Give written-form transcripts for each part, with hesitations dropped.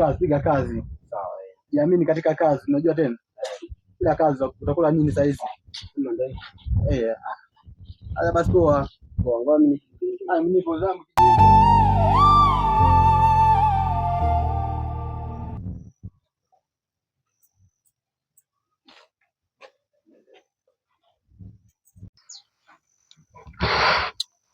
kazi, piga kazi. Sawa. Eh. Jiamini katika kazi, unajua tena. Bila kazi utakula nini saa hizi? Eh. Haya basi poa. Poa, ngoja mimi Haya mimi nipo zangu.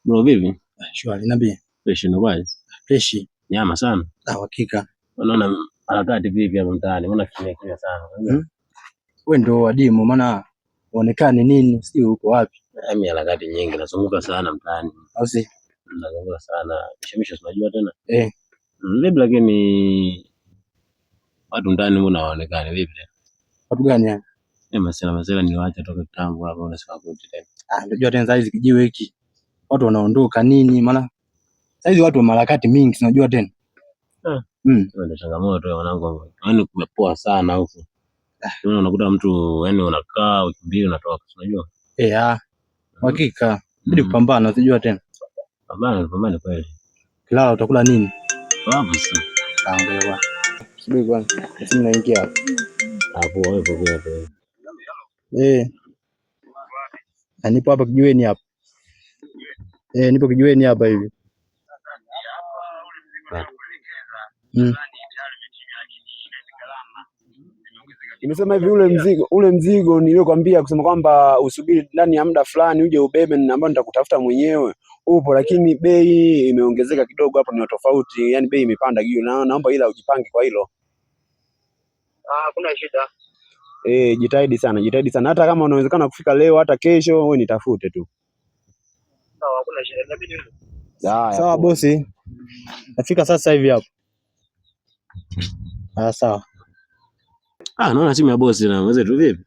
Bro, vipi? Shwari, niambie. Fresh unakuwaje? Fresh. Nyama sana. Ah, hakika. Unaona harakati vipi hapa mtaani? Mbona kimya kimya sana? Hmm? Wewe ndio wadimu maana uonekane nini, sio uko wapi? Mimi harakati nyingi, nazunguka sana mtaani. Au si? Nazunguka sana. Mishemishe unajua tena. Eh. Vipi lakini watu mtaani mbona hawaonekani vipi tena? Watu gani yani? Eh, masela masela niliwaacha toka kitambo hapa unasema kuti tena. Ah, unajua tena saizi kijiwe hiki. Watu wanaondoka nini maana saizi watu wa harakati mingi unajua tena. Ah. Mm. Hiyo ndio changamoto ya mwanangu. Yaani kumepoa sana huku. Yaani unakuta mtu yaani unakaa wiki mbili unatoka, unajua? Eh, ah. Hakika. Bidi Mm. kupambana unajua tena. Pambana, pambana kweli. Kilala utakula nini? Wapo sasa. Ah, ngoja bwana. Subiri kwanza. Simu naingia hapo. Hapo wewe pokea hapo. Eh. Na nipo hapa kijiweni hapa. Eh, nipo kijiweni hapa hivi. Mm. Nimesema hivi ule mzigo niliyokuambia kusema kwamba usubiri ndani ya muda fulani uje ubebe na ambao nitakutafuta mwenyewe upo, lakini bei imeongezeka kidogo hapo, ni tofauti, yani bei imepanda juu, na naomba ila ujipange kwa hilo. Ah, hakuna shida. Eh, jitahidi sana, jitahidi sana, hata kama unawezekana kufika leo hata kesho, wewe nitafute tu. Sawa, hakuna shida. Inabidi Haya, Sawa poa. bosi. Nafika sasa hivi hapo. Ah, sawa. Ah, naona simu ya bosi na mwenzetu vipi?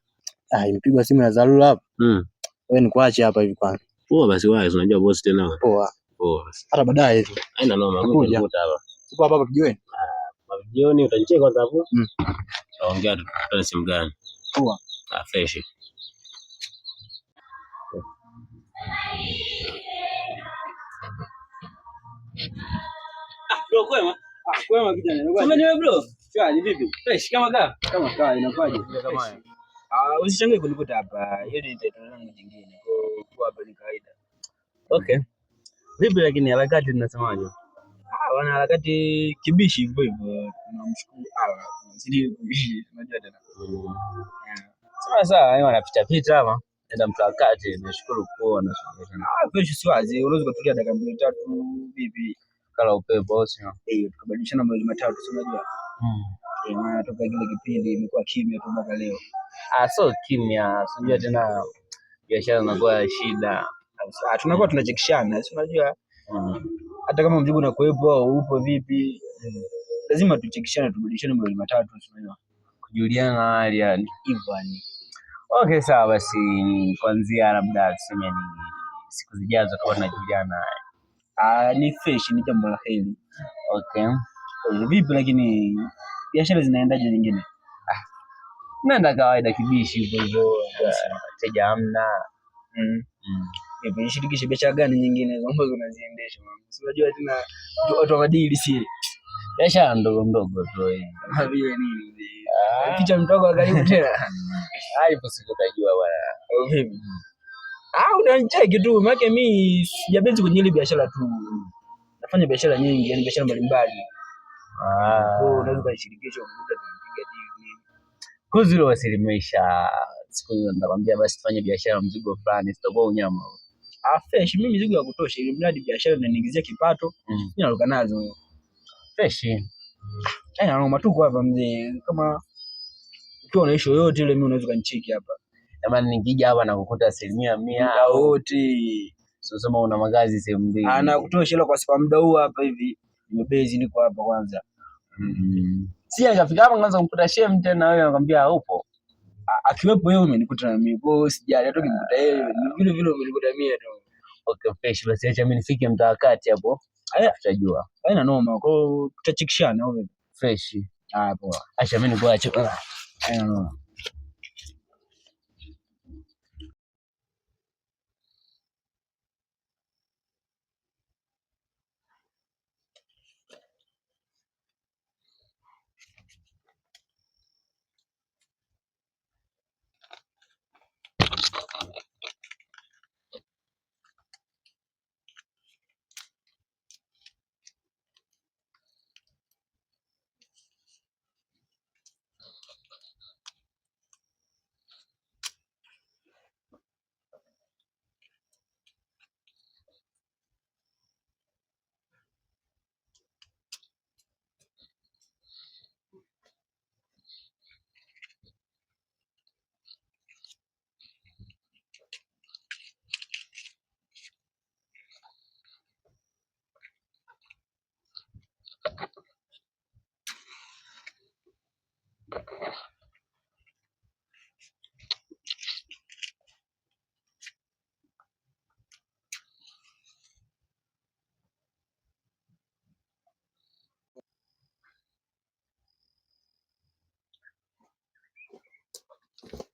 Ah, imepigwa simu ya dharura hapo. Mm. Wewe nikuache hapa hivi kwanza. Poa basi wewe, unajua bosi tena wewe. Poa. Poa basi. Hata baadaye hivi. Haina noma, mimi Nakuja. nitakuta hapa. Uko hapa hapa kijiweni? Jioni utanicheka kwanza hapo. Mm. Tutaongea tukutane sehemu gani? Poa. Ah, fresh. Bro, kwema? Ah, kwema kijana, Sema niwe bro. Shwari vipi? Fresh kama kaa. Kama kaa inakuwaje? Ah, usichangie kunikuta hapa. Hili ni tatizo langu jingine. Kwa kuwa hapa ni kawaida. Okay. Vipi lakini harakati tunasemaje? Ah, wana harakati kibishi hivyo hivyo. Tunamshukuru Allah. Tunazidi kuishi. Unajua tena. Sawa sawa, yeye anapita pita hapa. Nenda mtu kati, nashukuru poa na Ah, fresh si wazi. Unaweza kutulia dakika mbili tatu vipi? kala upepo au sio? Eh, tukabadilishana mawili matatu, si unajua? Eh, maana toka kile kipindi imekuwa kimya tu mpaka leo. Ah, so kimya, sijua tena biashara inakuwa shida. Ah, tunakuwa tunachekeshana, si unajua? Mm. Hata kama mzigo unakuwepo au upo vipi, lazima tuchekeshane, tubadilishane mawili matatu, si unajua? Kujuliana hali yani. Hivyo yani. Okay, sawa basi kuanzia labda tuseme ni siku zijazo kama tunajuliana. Ah, ni fresh, ni jambo la heri. Okay. Eh, vipi lakini biashara zinaendaje nyingine? Naenda kawaida kibishi hivyo hivyo, wateja hamna. Mm. Mm. Vipi nishirikishe biashara gani nyingine ambazo unaziendesha mama? Si unajua tena watu wa madili si Biashara ndogo ndogo tu hii. kama vile nini? Ah. Kicha mdogo wa karibu tena. Ah, ipo siku utajua bwana. Au vipi? Ah, unanicheki tu, maana mimi sijabezi kwenye ile biashara tu. Nafanya biashara nyingi, yani biashara mbalimbali. Ah. Kwa hiyo unaweza kunishirikisha ukakuta tunapiga deal nini. Kuzi ile wasilimisha siku hiyo nitakwambia basi tufanye biashara mzigo fulani, sitakuwa unyama. Ah, fresh, mimi mizigo ya kutosha ili mradi biashara inaniingizia kipato, mimi naruka nazo. Fresh. Yaani noma tu kwa hapa mzee, kama ukiwa na issue yoyote ile mimi unaweza kunicheki hapa. Jamani nikija hapa na kukuta 100% Muda wote. sio sema una magazi sehemu mbili. Ana kutosha ila kwa sababu muda huu hapa hivi nimebezi niko hapa kwanza. Mm. Si akafika hapa kwanza kumkuta shem tena wewe anakwambia upo. Akiwepo yeye umenikuta na mimi. Kwa hiyo sijali hata ukimkuta yeye ni vile vile umenikuta mimi tu. Okay, fresh basi acha mimi nifike mtaa kati hapo. Aya. Tutajua. Haina noma. Kwa hiyo tutachekishana au vipi? Fresh. Ah, poa. Acha mimi nikuache. Haina noma.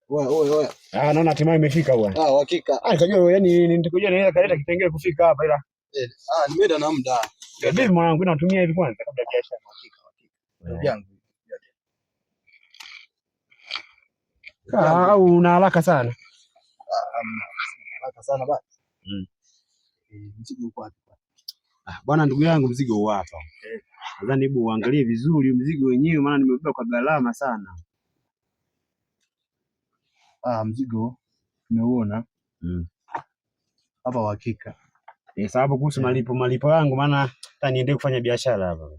Oya, oya, oya. Ah, naona hatimaye imefika bwana. Ah, hakika. Ah, nikajua yani nitakujua naweza kaleta kipengele kufika hapa ila. Eh, ah, nimeenda na muda. Vipi mwanangu, natumia hivi kwanza kabla ya biashara. Hakika, hakika. Ndugu yangu. Ah, au una haraka sana? Ah, haraka sana bana. Mm. Mzigo uko wapi? Ah, bwana ndugu yangu mzigo uko hapa. Nadhani hebu uangalie vizuri mzigo wenyewe maana nimebeba kwa gharama sana. Ah, mzigo nimeuona. Mm. Hapa uhakika. Eh, sababu kuhusu malipo yangu maana hata niendelee kufanya biashara hapa.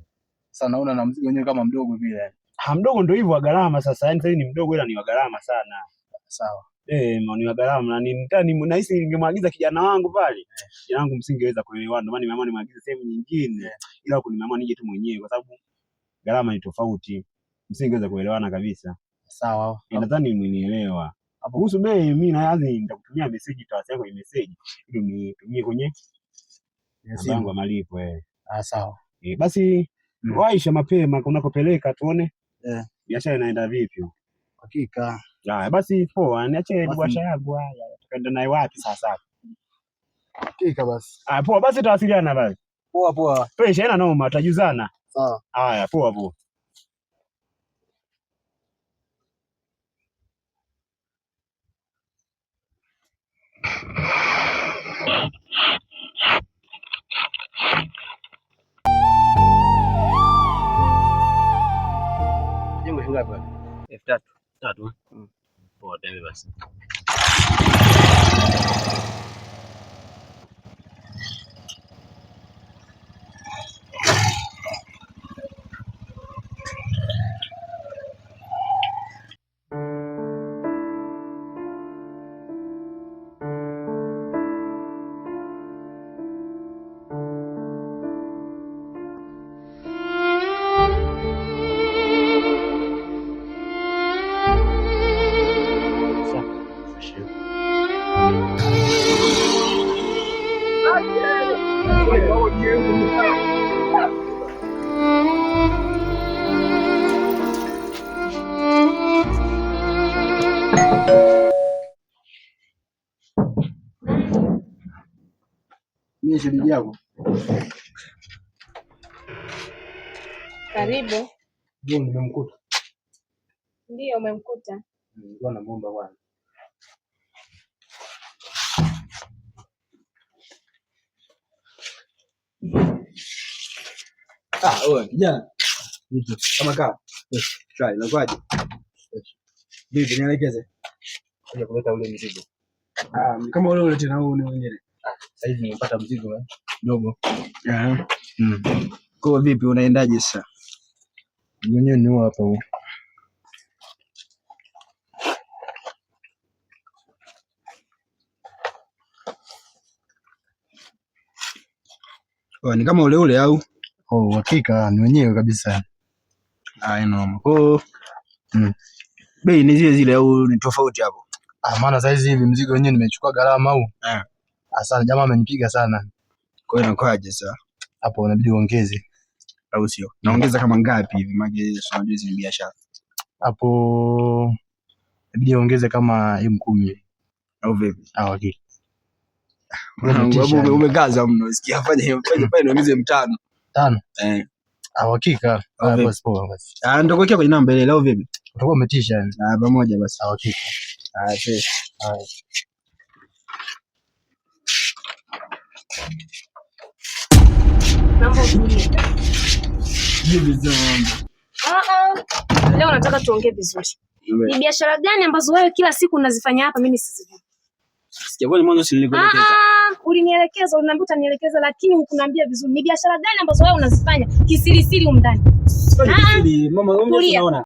Sasa naona na mzigo wenyewe kama mdogo vile yani. Ah, mdogo ndio hivyo wa gharama sasa. Yaani sasa ni mdogo ila ni wa gharama sana. Sawa. Eh, ni wa gharama na nahisi ningemwagiza kijana wangu pale. Kijana wangu msingeweza kuelewana, ndio maana nimeamua nimwagize sehemu nyingine. Ila huku nimeamua nije tu mwenyewe kwa sababu gharama ni tofauti. Msingeweza kuelewana kabisa. Sawa. Nadhani umenielewa. Kuhusu bei mimi naanza nitakutumia message, tutawasiliana kwenye message ili unitumie kwenye namba yangu ya malipo eh. Ah, sawa. Basi waisha mapema unakopeleka tuone biashara inaenda vipi. Hakika. Haya basi poa, niache biashara yangu haya. Tukaenda naye wapi sasa? Hakika basi. Ah, poa basi tutawasiliana basi. Poa poa. Fresh, haina noma, tutajuzana. Sawa. Haya, poa poa. Jengo shilingi ngapi? 3000. Tatu. Poa, tembe basi. Mimi shemeji yako. Karibu. Ndio nimemkuta. Ndiyo, umemkuta. Nilikuwa namuomba bwana. Ah, wewe kijana. Kama kaa. Try, inakuwaje? Vipi, nielekeze. Kuja kuleta ule mzigo. Ah, kama ule ule tena huu ni mwingine. Sasa hivi nimepata mzigo mdogo. Ah. Mm. Kwa vipi unaendaje sasa? Mwenyewe ni hapa huu. Oh, ni kama ule ule au? Oh, hakika ni wenyewe kabisa. Ah, noma. Kwa bei ni zile zile au ni tofauti hapo? Ah, maana saizi hivi mzigo wenyewe nimechukua gharama au? Eh. Asante, jamaa amenipiga sana. Kwa hiyo inakuwaje sasa? Hapo inabidi uongeze. Au sio? Naongeza kama ngapi hivi? Maana unajua hizi ni biashara. Hapo inabidi uongeze kama M10. Au vipi? Ah, hakika. Hapo umekaza mno. Sikia, fanya fanya niongeze 5. 5? Eh. Ah, hakika. Ah, basi poa basi. Ah, nitakuwekea kwenye namba ile au vipi? Utakuwa umetisha yani. Ah, pamoja basi. Ah, hakika. Ah, fresh. Haya. Naomba utulie. Leo nataka tuongee vizuri. Ni biashara gani ambazo wewe kila siku unazifanya hapa mimi sizijui? Sikia, kwani mwanzo si nilikuelekeza? Ah, ulinielekeza, uliniambia utanielekeza, lakini hukuniambia vizuri. Ni biashara gani ambazo wewe unazifanya kisirisiri humu ndani? Mama, Tulia.